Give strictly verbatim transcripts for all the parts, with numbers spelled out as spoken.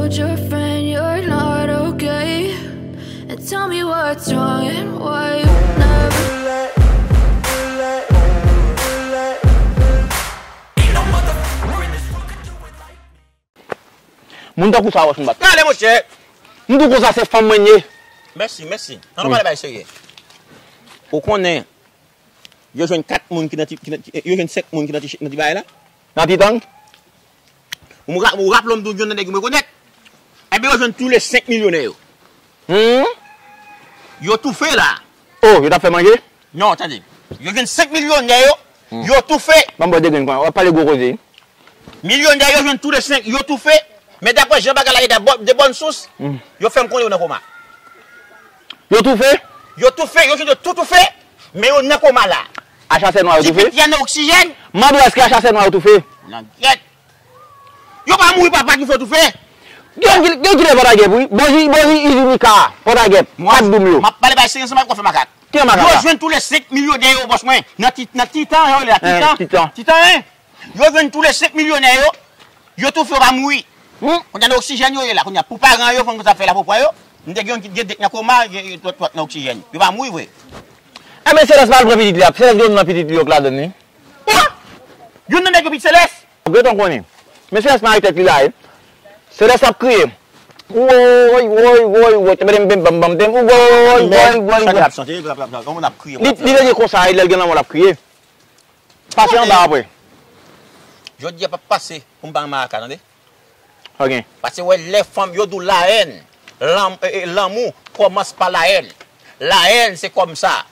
Told your friend you're not okay. And tell me what's wrong and why you never. Moun tankou sa wòch m bat. Gade monchè. M di w konsa se fanm mwen ye. Mèsi, mèsi. An nou pale bay serye. Ou konnen yo jwenn kat moun ki nan ti, ki nan ti yo jwenn senk moun ki nan ti, nan ti bagay la. Nan ti tang. Ou ra- ou raple m di w youn nan nèg yo mwen konèt. Ebyen yo jwenn tou le senk milyonè yo. Hmm? Yo toufe la. Oh, yo t ap fè manje? Non, tande. Yo jwenn senk milyonè yo. Yo toufe. Ban m bò de grenn kwen. W ap pale gwo koze. Milyonè yo jwenn tou le senk, yo toufe. Men daprè jan bagay la ye daprè de bòn sous, yo fè m konnen yo nan koma. Yo toufe? Yo toufe, yo jwenn yo tou toufe. Men yo nan koma la. Achasè nwa yo toufe? Tipitya nan oksijèn. Mande w èske achasè nwa yo toufe? Nan gyèt. Yo pa mouri papa ki fè yo toufe. Gen ki gen ki lè pòtagèp wi. Bonjou bonjou Izinika. Pòtagèp. Pat doum yo. M ap pale bay serye ansanm avèk w fè makak. Ki an makak Yo la? Jwenn tou le senk milyonè yo bòs mwen. Nan ti nan titan yo rele la Eh, titan. Titan. Titan en. Yo jwenn tou le senk milyonè yo. Yo toufe yo pa mouri. Hmm? Kounye a nan oksijèn yo ye la. Kounye a pou paran yo fò m konn sa fè la pou pwa yo. M te gen yon ki gen dèk nan koma, gen twòt twòt nan oksijèn. Yo pa mouri vre. Enben Selès pa al pran pitit li ap. Selès gen youn nan pitit li yo k ladann li. Youn nan nèg yo pitit Selès. Gentan konnen. Men Selès mare tèt li la e. Selès ap kriye. Woy woy woy woy. Te mete m bem bam bam tem. Woy woy woy woy. Chante l ap chante, l ap chante, yon moun ap kriye. Li li te gen konsa e lè l gen lanmò l ap kriye. Pase anba apre. Jodi a p ap pase pou m pa nan maraka tande. Ok. Paske wè lè fanm yo di w la haine, lanm- eh, eh, l'amour commence par la haine. La haine se kòm sa.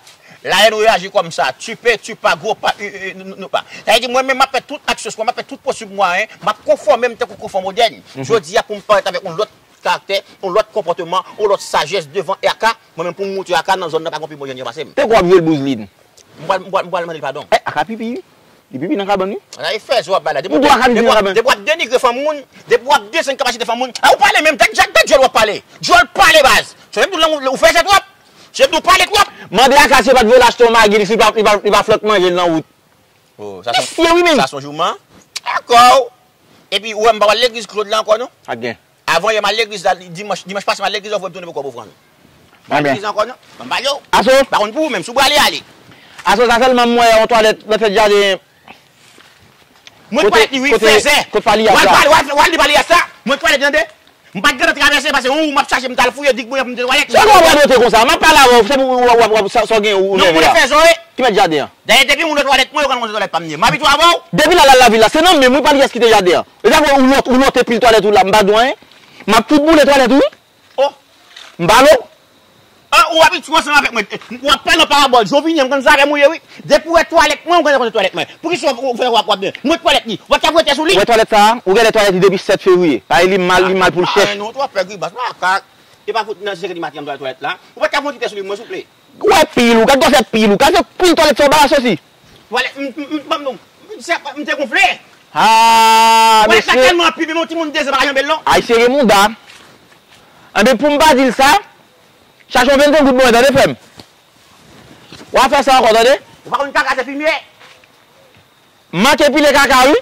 La haine reyaji kòm sa. Tu peux, tu pas, gros pas, euh, euh, nou nou pa. Sa vle di mwen menm m ap fè tout aksyon, m ap fè tout posib mwayen, m ap konfòme m tankou konfò modèn. Jodi a pou m parèt avèk yon lòt karaktè, yon lòt konpòteman, yon lòt sajès devan aka, mwen menm pou m moutre aka nan zòn nan pa gon pi bon jan pase m. Te kwè w ap jwe l bouzlin. M pral m pral m pral mande l padon. Eh, aka pipi wi. Li pipi nan kabann wi. Ala e fè zo w ap bay la. Depi w ap denigre fanm moun, depi w ap desann kapasite fanm moun. A ou pale menm, tèt jak tèt djòl w ap pale. Djòl pale baz. Se menm tou lang ou fè sa twòp. Se tou pale twòp. Mande aka si yo pa t voye l achte yon magi li si li pa li pa li pa flòt manje l nan wout. Oh, sa se Mesye wi men. Sa se yon jouman. Dakò. Epi ou wè m pa pral legliz Claude la ankò non. Ak gen. Avan yè m al legliz la, dimanch dimanch pase m al legliz la, ou wè m tounen pou kòb ofrann. Mwen pa legliz ankò non. Mwen pa yo. Aso. Pa konn pou ou menm, si w prale ale. Aso sa sèlman m wè yon twalèt nan tèt jaden. Mwen twalèt li wi, fèzè. Kot Paliyas la? Wal pale, wal di Paliyas la. Mwen twalèt tande. M pa t gentan travèse pase yon ou m ap chache m t al fouye dik mwen pou m te twalèt. Se lè w radote konsa, m ap pale avè w, se pou w w w sa w gen ou nève la. Ki mèt jaden an? Dayè depi moun nan twalèt mwen yo konn kote twalèt pa m ye. M abitye avè w. Depi l al al lavil la, se nan men m wi Paliyas kite jaden an. E sa fè ou lòt ou lòt epi l twalèt ou la, m pa di w anyen. M ap fout boule twalèt ou wi. Oh. M pale w. Ah, ou abitye ansanm avèk mwen. W ap pale an parabòl. Jovinè, m konn sa avè m ou ye wi. Depi w wè twalèt mwen, ou konn kote twalèt mwen. Poukisa w fè w ap wè? Mwen twalèt li. W ap ka voye tè sou li. Ou wè twalèt sa a? Ou genlè twalèt li depi sèt fevriye. Sa vle di li mal, li mal pou l chèch. Non, ou twò pè gribas. Mwen akak. E pa fout nan sèt di maten m twalèt la. Ou pa ka voye tè sou li, mwen souple. Ou wè pil ou, gad gwosè pil ou, gad se pil twalèt sa w ba asosi. Twalèt, m, m, m, ban m non. M, se, m te gonfle. Ah, mesye. Twalèt la tèlman anpil, menm yon timoun de zan pa ka janbe l non. Ay, sere mouda. Enben, pou m pa di l sa, chache yon vennsenk goud ban mwen, tande, frè m. W a fè sa ankò, tande. Ou pa konn kaka se fimye. M manke pile kaka, wi.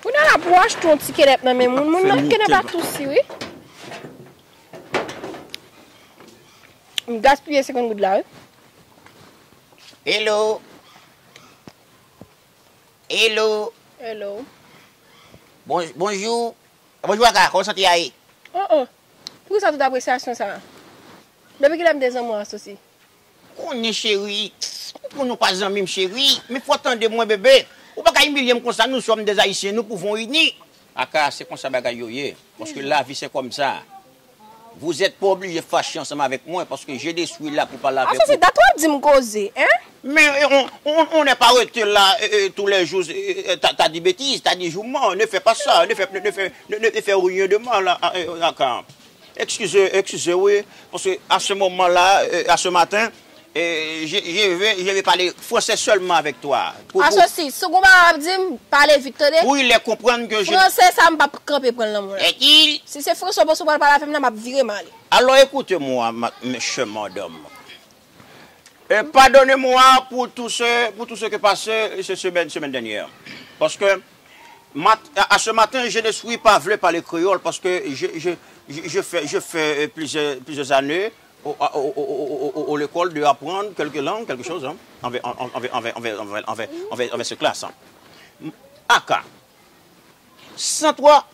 Kounye a la pou w achte yon ti kenèp nan men moun, moun nan kenèp a tousi wi. M gaspiye senkant goud la wi. Hello. Hello. Hello. Bon, bonjou. Bonjou Aka, kòman w santi a ye? Oh oh. Poukisa tout apresyasyon sa a? Depi kilè m te zanmi w asosi? Konnen cheri, ou konn ou pa zanmi m cheri, men fò w tande mwen bebe. Ou pa ka imilye m konsa, nous sommes des Haïtiens, nous pouvons unis. Aka, se konsa bagay yo ye, paske lavi se kòmsa. Vous êtes pas obligé fache ansanm avèk mwen, paske je de suis la pou pale avèk ou. Asosi, dat w ap di m koze, en? Mais euh, on, on, on n'est pas resté là euh, euh, tous les jours, euh, euh, t'as t'as dit bêtise, t'as dit jouement, ne fais pas ça, ne fais, ne, ne fais, ne, ne fais rien de mal, à, euh, à, à- Excusez, excusez, oui, parce que à ce moment-là, euh, à ce matin, euh, je, je vais, je vais parler français seulement avec toi. Pour- pour- Asosi, si w gon bagay w ap di m, pale vit, tande? Pour il les comprendre que je... Franse sa, m p ap kanpe pran l nan men w la. Et il... Si se franse w panse w pral pale avè m la, m ap vire m ale. Alors écoutez-moi, ma, ma chère madame. Et pardonnez-moi pour tout ce, pour tout ce qui est passé cette semaine, semaine dernière. Parce que mat- à, à ce matin, je ne suis pas vle pale kreyòl parce que je, je, je, je fais, je fais euh, plusieurs, plusieurs années au, au, au, au, au, au, au l'école de apprendre quelques langues, quelque chose, hein, envers, envers, envers, envers, envers, envers, envers, envers ce classe, hein. Aka, sans toi,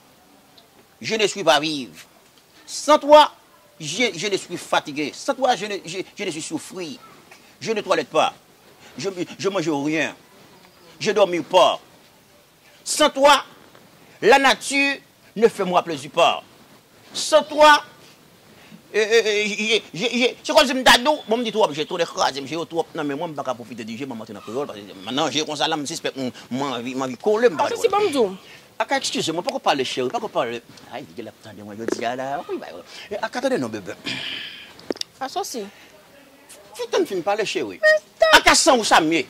je ne suis pas vivre. Sans toi, je, je ne suis fatigué. Sans toi, je ne, je, je ne suis souffrir. Je ne toilette pas. Je, je mange rien. Je dormir pas. Sans toi, la nature ne fait moi plaisir pas. Sans toi, euh, euh, euh, je, je, je, se kòmsi m ta di w, bon, m di twòp je, tonnè kraze m, je yo twòp nan men mwen, m pa ka pwofite di je, m ap antre nan kreyòl, paske nan je konsa la, m sispèk m, m anvi, m anvi kole, m pa ka Asosi, bon, m di w. Aka, eskize mwen, pako pale cheri, pako pale. Ay, li gen l ap tande mwen jodi a la. Wi, bay, wi. E, Aka, tande non, bebe. Asosi. Fè tann fin pale, cheri. Aka, san ou sa m ye.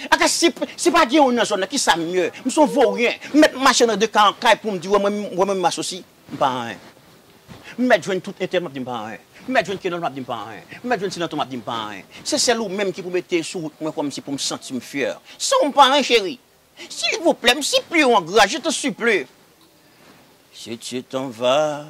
Aka, si, si pa gen yon nan zòn nan, ki sa m ye? M se yon voryen. M mèt mache nan de ka an kay pou m di, wè mwen, wè mwen, m asosi. M pa anyen. M mèt jwenn tout entèl, m ap di m pa anyen. M mèt jwenn kenòl, m ap di m pa anyen. M mèt jwenn sinanton, m ap di m pa anyen. Se sèl ou menm ki pou mete sou wout mwen kòmsi pou m santi m fyè. San ou m pa anyen, cheri. Silvouplè, m sipliye w an gras, je t'en supplie. Si tu t'en vas,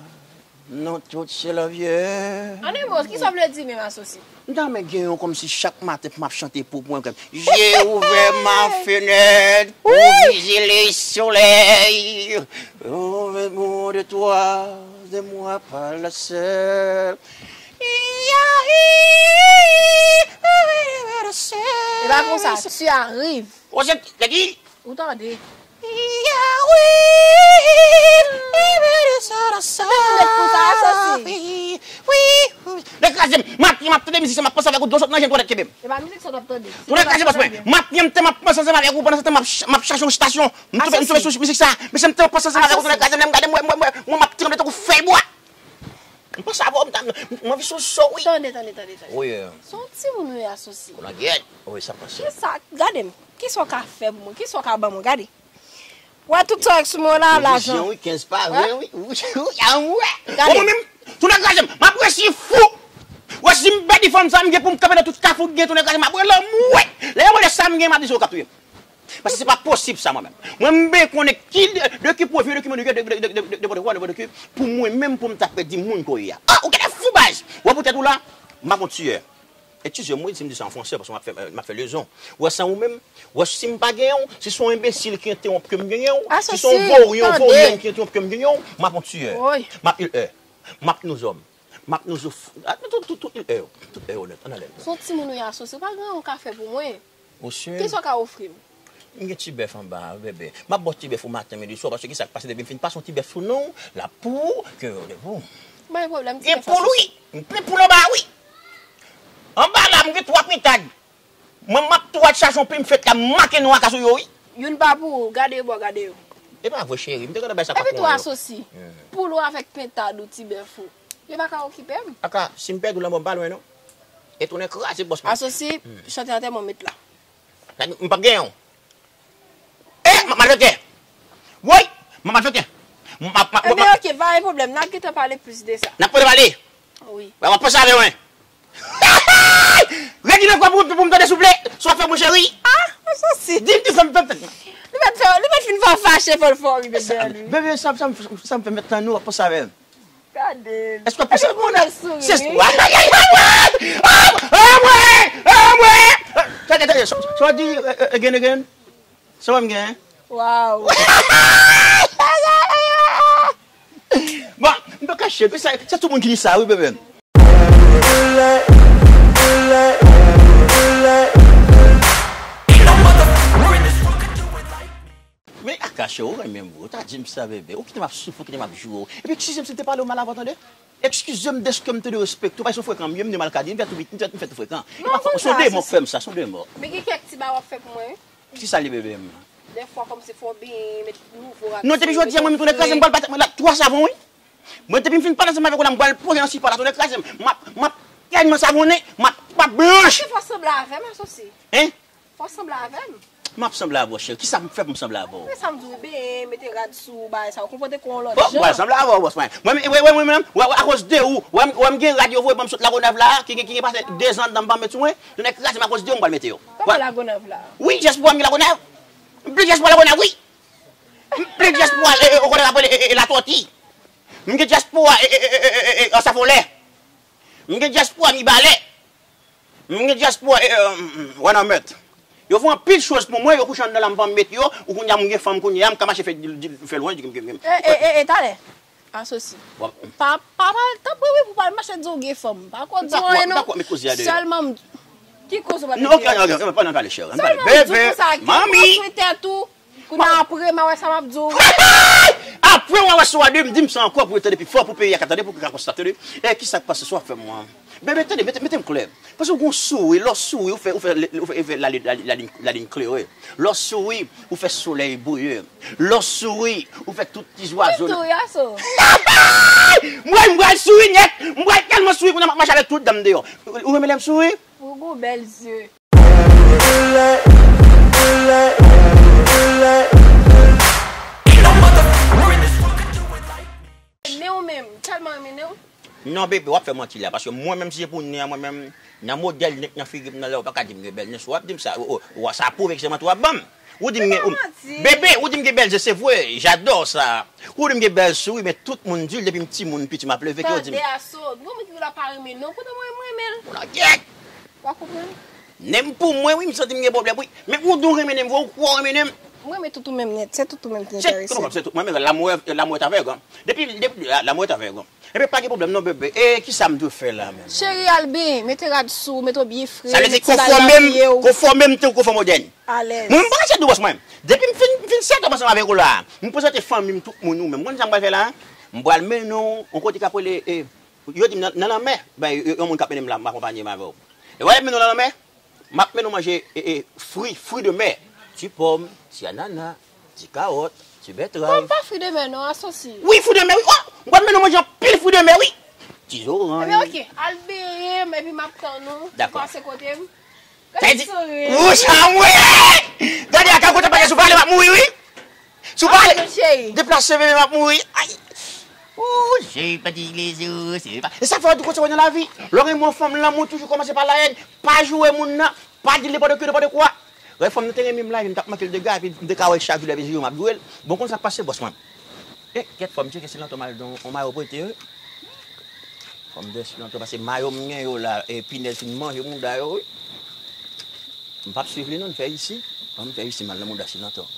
non, tout c'est la vie. An de mo, kisa w vle di menm, Asosi? M ta renmen gen yon kòmsi chak maten pou m ap chante pou mwen kòm, j'ai ouvert ma fenêtre pour viser le soleil. Ouvre-moi de toi, de moi pas la seule. E pa konsa, tu arrives. Ou se, te di? Ou tande. Ou tande pou sa, Asosi. Wi, wi. Nèg kraze m. M ap, m ap tande mizik sa, m ap panse avèk ou, dlo sot nan je m, tonnè kenbe m. E pa mizik sa w t ap tande. Tonnè kraze bòs mwen. M ap, m ap panse ansanm avèk ou, pandan se tan m ap ch-, m ap chache yon estasyon. M tonbe, m tonbe sou mizik sa. Mesye m tèlman panse ansanm avèk ou, tonnè kraze m, lè m gade m wè, m wè, m wè, m wè m ap tranble tankou fèy bwa. M panse avè w, m ta, m anvi sou sou, wi. Tande, tande, tande, tande. Wi, euh. Se yon timoun ou ye, Asosi. Kolangyèt. Wi, sa pase. Kisa, gade m. Kisa w ka fè pou mwen? Kisa w ka ban mwen? Gade. Wè tout sa w sou mwen la, lajan. Pwovizyon, wi, kenz pa ven, wi. Wi, wi, a, wi. Gade. Bon, mwen menm, tonnè kraze m, m ap resi fou. Wè, si m pèdi fanm sa, m gen pou m kanpe nan tout kafou k gen, tonnè kraze m, m ap rele anmwe. Lè yo wè sa m gen, m ap di se yo k ap touye m. Paske se pa posib sa, mwen menm. Mwen, m ben konnen ki, de, de ki pwovyen, de ki moun, de, de, de, de, de, de, de, de, de, de, pou mwen menm, pou m ta pèdi moun ke w ye a. Ah, ou genlè fou baz! Wè pou tèt ou la, m ap yon tiyè. Eskize m, wi, si m di sa an fransè, paske m ap fè, m ap fè lezon. Wè, san ou menm, wè, si m pa genyen w, si se yon enbesil ki entewonp ke m genyen w, si se yon voryen, yon voryèn ki entewonp ke m genyen w, m ap yon tiyè. M ap il è. M ap nou zòm. M ap nou zouf. Ah, tout, tout, tout, tout, eh, tout, eh, onèt, ann ale. Se yon timoun ou ye, Asosi, ou pa gen anyen ou ka fè pou mwen. Mesye. Kisa w ka ofri m? M gen ti bèf anba a, bebe. M ap ba w ti bèf ou maten, midi, swa, paske kisa k pase depi m fin pase yon ti bèf sou non w, l ap pou w, ke w de pou w. Mwen gen pwoblèm ti bèf, Asosi. Gen poul, wi. M plen poul anba a, wi. Anba la, m gen twa pentad. Mwen, m ap tou al chache yon plim fèt la, m make non aka sou yo, wi. Youn pa pou ou, gade yo bò, gade yo. E pa vre, cheri, m te gentan bay sa pa pou yo. Epi tou, Asosi, poul ou avèk pentad ou, ti bèf ou, yo pa ka okipe m. Aka, si m pèdi w lanmò, m pa lwen, non. E tonnè kraze bòs mwen. Asosi, chante antèman w met la. M p ap genyen w. E, m ap malfektè. Woy, m ap malfektè. M ap, m ap, m ap. Ebyen, oke, pa gen pwoblèm, n a gentan pale plis de sa. N ap pale pale. Wi. Wè, w ap panse avè mwen. Redi nan kò pou, pou m tande souple. Sa w ap fè, moncheri? Ah, Asosi. Di m, di sa m fè. Li mèt fè, li mèt fin fè w fache, fè w fò ri, bebe, wi. Bebe, sa, sa, sa m fè mèt tann ou, w ap panse avè m. Gade l. Èske w ap panse avè m? Se, ay, ay, ay, ay, ay, ay, ay, ay. Tande, tande, sa, sa w di, eh, eh, again, again? Sa w ap gen? Waw. Bon, m pa kache, sa, se tout moun ki di sa, wi, bebe. Men Akache, ou renmen m vre, ou ta di m sa, bebe. Ou kite m ap soufri, ou kite m ap joure w. Epi, eskize m si m te pale w mal avan, tande. Eskize m dèske m te derespekte w, paske se yon frekan m ye, m de malkadi, m fè tou, m fè, m fè tou frekan. Non, se yon demò k fè m sa, se yon demò. Men gen kèk ti bagay w ap fè pou mwen, wi. Kisa l ye, bebe m? Dèfwa kòmsi fò w benyen, met nouvo rad sou. Non, depi jodi a, mwen, m tounen kraze, m pral bat mwen la, twa savon, wi. Mwen, depi m fin pale ansanm avèk ou la, m pral poze yon sipa la, tounen kraze m. M ap, m ap tèlman savonnen, m ap, m ap blanch. Fò w sanble avè m, Asosi. Hein? Fò w sanble avè m. M ap sanble avè w, cheri. Kisa m fè pou m sanble avè w? Men sa m di w, benyen, mete rad sou w, bagay sa, ou konpòte kò w yon lòt jan. Bon, m pral sanble avè w, bòs mwen. Mwen, mwen, mwen, mwen, mwen, akoz de ou, wè m, wè m gen rad yo voye ban m sot Lagonav la, ki gen, ki gen pase de zan anndan m pa met sou mwen. Yon nèg kraze m akoz de ou m pral mete yo. Papa Lagonav la. Wi, dyaspora m gen Lagonav. M plis dyaspora Lagonav, wi. M plis dyaspora, e, e, ou konnen apre, e, e, e, Latòti. M gen dyaspora, e, e, e, e, e, e, Ansafolè. M gen dyaspora Mibalè. M gen dyaspora, e, e, Wanament. Yo fè anpil choz pou mwen, yo kouche anndan la, m pa met yo, ou kounye a m gen fanm kounye a, m ka mache fè, fè lwen, di, di, di, E, e, e, e, talè. Asosi. Wap. Pa, pa, pa, tanpri wi, pou pa al mache di w gen fanm. Pa ko di w anyen non. M pa kwè met koze a deyò. Sèlman m, ki koze w pa met deyò? Non, ok, ok, ok, pa nan pale, cheri. Sèlman m di w konsa, ki konstwi tèt ou. Kounye a apre, m a wè sa m ap di w. Apre w a wè sa w a di, m di m sa ankò pou yo tande pi fò, pou peyi a ka tande, pou yo ka konstate, tande. E kisa k pase, sa w ap fè mwen? Bebe, tande, mete, mete m klè. Paske w gon souri, lè w souri, ou fè, ou fè, ou fè, ou fè la, la, la, la, lalin klere. Lè w souri, ou fè solèy briye. Lè w souri, ou fè tout ti zwazo. Mwen tou, yaso. Mwen, m pral souri nèt. M pral tèlman souri, kounye a m ap mache avèk tout dam deyò. Ou, ou renmen lè m souri? Ou gon bèl zye. Nen w menm, tèlman renmen nen w. Non, bebe, w ap fè manti la, paske mwen menm, si se pou nen an, mwen menm, nan modèl nèg nan figi m nan la, ou pa ka di m gen bèl nen, si w ap di m sa, o, o, o, sa pwouve ke se manti w ap ban m. Ou di m gen, ou, bebe, ou di m gen bèl zye, se vre, j'adore ça. Ou di m gen bèl souri, men tout moun di l, depi m timoun piti m ap leve, ke yo di m. Tande, Aso, gon moun ki la pa renmen non, poutan mwen, mwen renmen l. Ou nan gyèt. W a konprann? Nen m pou mwen, wi, m santi m gen pwoblèm, wi. Men ou di w renmen nen m vre, ou kwè w renmen nen m? Mwen renmen tout ou menm nèt, se tout ou menm ki enterese m. Se tout, se tout. Mwen menm, l'amour, l'amour est aveugle, hein. Depi, depi, l'amour est aveugle. Ebyen, pa gen pwoblèm non, bebe. E kisa m dwe fè la menm? Cheri, al byen, mete rad sou w, mete w byen fre, mete ti bagay nan pye w. Sa vle di konfòme m, konfòme m, te konfòme w dènye. Alèz. Mwen, m pa ka chèche divòs mwen. Depi m fin, m fin sèt an ansanm avèk ou la, m prezante fanmi m, tout moun ou menm. Ou konn sa m pral fè la? M pral mennen w yon kote k ap rele, e, yo di m nan, nan lanmè. Ben, yon moun k ap mennen m la, m akonpanye m avè w. E w ap mennen w nan lanmè? M ap mennen w manje, e, e, fri, fri de mè. Ti pòm, ti anana, ti kawòt, ti bètrav. Pòm pa fri de mè non, asosi. Wi, fri de mè, wi. Oh, m pral mennen w manje anpil fri de mè, wi. Ti zoranj. Ebyen, oke. Al benyen m, epi m ap tann ou. Dakò. Pase kote m. Gade souri. Wouch, a, wi! Gade, a ka kontan pase sou pale, m ap mouri, wi. Sou pale. Deplase, bebe, m ap mouri. Ay. Ooh, j'ai pas dit les yeux, c'est pas. E sa fè w di konsa wè nan lavi. Lè w renmen yon fanm, lanmou toujou kòmanse pa la haine. Pa joure moun nan. Pa di l nenpòt ki, nenpòt kwa. Lè fanm nan te renmen m la, m t ap manke l dega, epi m te ka wè l chak jou lè vin jwe, m ap joure l. Bon, konn sa k pase, bòs mwen. E, kèt, fò m tcheke si lanto m al don, on mayo prete, wi. Fò m de si lanto, paske mayo m gen yo la, e, pinèz fin manje mouda yo, wi. M p ap swiv li non, m fè isi. Ban m fè isi, m al nan mouda si lanto.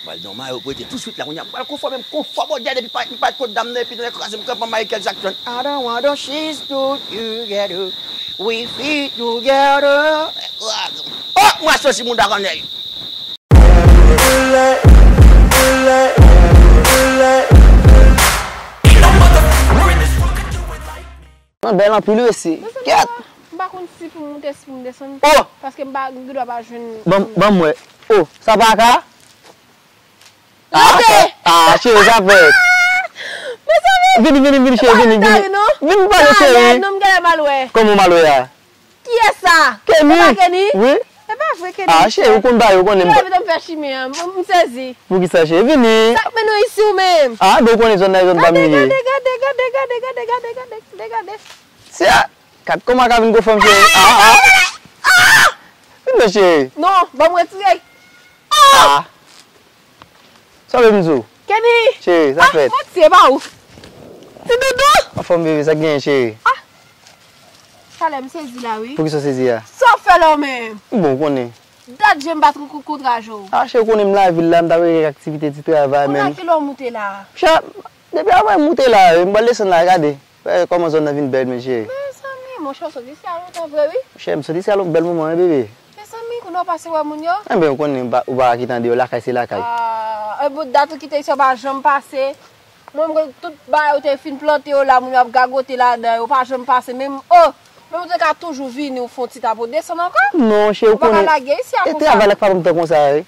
M al nan mayo prete touswit la, kounye a, m pral konfòme m, konfòme w dèyè, depi pa, pa kot dam nan, epi nan kraze m kanpe Michael Jackson. I don't want no she's too together. We fit together. Oh, mwen soti mouda kanèl. Mwen bèl anpil wi si. Kèt. M pa konn si pou m moute, si pou m desann. Oh! Paske m pa, m gendwa pa jwenn. Ban, ban m wè. Oh, sa pa ka? Ah, ah, cheri, sa fèt. Mezanmi! Vini, vini, vini, cheri, vini, vini. Vini pale, cheri. Non, m genlè mal wè. Kòman w mal wè a? Kiyès sa? Kenny. E pa Kenny? Wi. E pa vre, Kenny. Ah, cheri, ou konn bagay, ou konnen m. Ou envite m fè chimen an, m, m sezi. Poukisa, cheri? Vini. Sa k mennen w isi ou menm? Ah, ben ou konnen zòn nan, zòn pa m ye. Gade, gade, gade. Se a, kat kòman ka vin gwo fanm, cheri? Ah, ah. Vin non, cheri. Non, ban m retire. Ah. Sa w vle m di w? Kenny! Cheri, sa fèt? Ah, mwen tiye pa ou. Ti doudou! Anfòm bebe, sa k genyen, cheri? Ah! Talè m sezi la, wi. Poukisa w sezi a? Sa w fè la w menm? Bon, ou konnen. Dat je m pa twoukou kontraje w. Ah, cheri, ou konnen m lavil la, m t ap regle kèk aktivite ti travay menm. Kounye a kilè w moute la? Cha, depi apre m moute la, m pral desann la, gade. Wè kòman zòn nan vin bèl, men cheri. Mezanmi, monchè, w sot isi a lontan vre, wi. Cheri, m sot isi a lon-, bèl moman, wi, bebe. Mezanmi, kounye a w pase wè moun yo? Enben, ou konnen, ou pa, ou pa ka kite andeyò, lakay se lakay. Ah, e bout dat ou kite isi a, w pa janm pase. Mwen, mwen, tout bagay ou te fin plante yo la, moun yo ap gagote ladan yo, w pa janm pase. Menm, oh, menm ou te ka toujou vini, ou fè yon ti tap, ou desann ankò? Non, cheri, ou konnen. Ou pa ka lage isi a konsa. E travay la k pa ban m tan konsa, wi.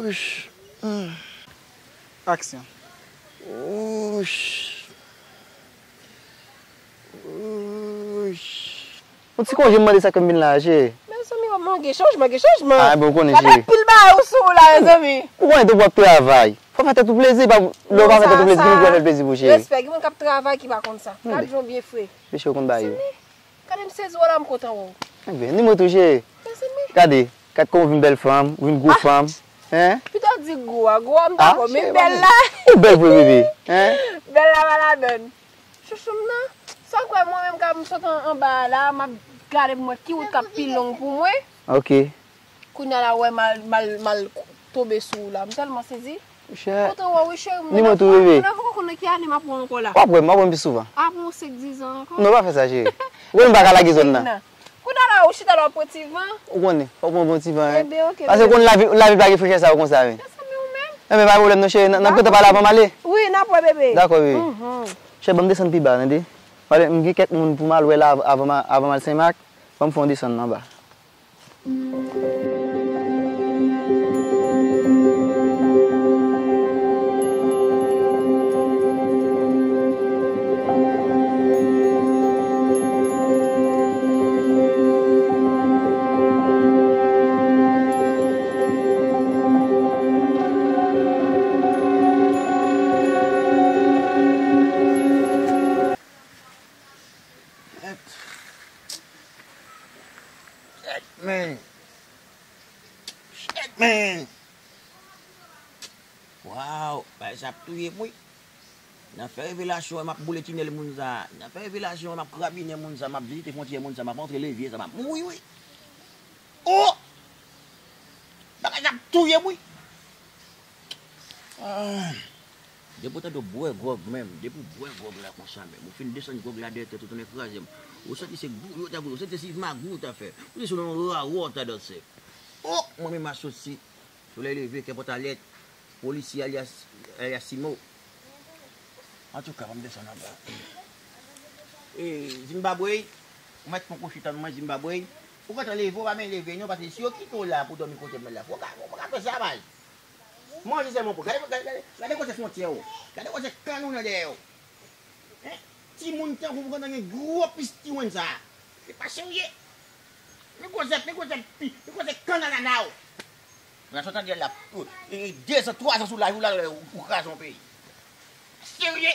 Wouch. Hmm. Aksyon. Wouch. Wouch. Yon ti konje m mande sa ke m vin la, cheri. Mezanmi, w ap gen chanjman, gen chanjman. Ah, bon, ou konnen, cheri. Gade pil bagay ou sou ou la, mezanmi. Ou konnen tou w ap travay. Fò fè tèt ou plezi, pa, lè w pa fè tèt ou plezi, ki moun ki pral fè l plezi pou, cheri? Respè, gen moun k ap travay ki pa konn sa. Gade jan w byen fre. Mesye, ou konn bagay yo. Gade m sezi w la, m kontan wè w. Ebyen, ni mwen tou, cheri. Mezanmi. Gade, gade kòman ou vin bèl fanm, ou vin gwo fanm. Hein? Pito di gwo a, gwo a m dakò, men bèl la. Ou bèl vre, bebe. Hein? Bèl la pa ladann. Chouchou m nan, sa w kwè mwen menm ka m sot an, anba a la, m ap gade pou m wè ki wout k ap pi long pou mwen. Ok. Kounye a la, w wè m al, m al, m al tonbe sou ou la. M tèlman sezi. Monchè, kontan wè w wi, cheri m nan. Ni mwen tou, bebe. Mwen poko konn nan ki ane m ap wè w ankò la. W ap wè m, w ap wè m pi souvan. Apre yon senk, diz an ankò. Non, pa fè sa, cheri. Ou konnen m pa ka lage zòn nan. Kounye a la, ou chita la, w ap pran ti van. Ou konnen, fò w pran bon ti van, wi. Ebyen, ok, bebe. Paske ou konn lavi, lavi pa gen frechè sa yo konsa, wi. Mezanmi, ou menm. Ebyen, pa gen pwoblèm non, cheri. N ap, n ap gentan pale avan m ale. Wi, n ap wè, bebe. Dakò, bebe. Cheri, ban m desann pi ba, tande. Pale, m gen kèk moun pou m al wè la av-, avan m a-, avan m al Senmak. Ban m fè yon desann anba. Shit, man! Shit, man! Waw, bagay sa ap touye m, wi. Nan fè revelasyon, m ap boule tinèl moun sa. Nan fè revelasyon, m ap krabinen moun sa, m ap vizite fwontyè moun sa, m ap antre levye sa, m ap mouri, wi. Oh! Bagay sa ap touye m, wi. Ah. Depi w tande w bwè gwòg menm, depi w bwè gwòg la konsa menm, ou fin desann gwòg la dèyè tèt ou, tounen kraze m. Ou santi se gou yo ta voye, ou santi se magou yo ta fè. Ou santi se yon rawa w ta danse. Oh, mwen menm asosye, solèy leve, kè pòtalèt, polisye alyas, alyas Simo. Antouka, ban m desann anba. E, Zimbabwe, ou mèt pran kouchi tann mwen, Zimbabwe. Ou gentan leve, ou pa menm leve non, paske si yo kite w la pou dòmi kote m la, fò w ka, fò w ka fè sa, baz. Manje sèlman pou. Gade, gade, gade, gade kote fwontyè w. Gade kote kann ou nan dèyè w. Hein? Timoun tankou w kontan gen gwo pis tiwenn sa. Se pa serye. Men gwo zèb, men gwo zèb pi, men gwo zèb kann anana w. Nan sot an dyèl la, e, e, de zan, twa zan sou laj ou la, ou, ou kraze yon peyi. Serye.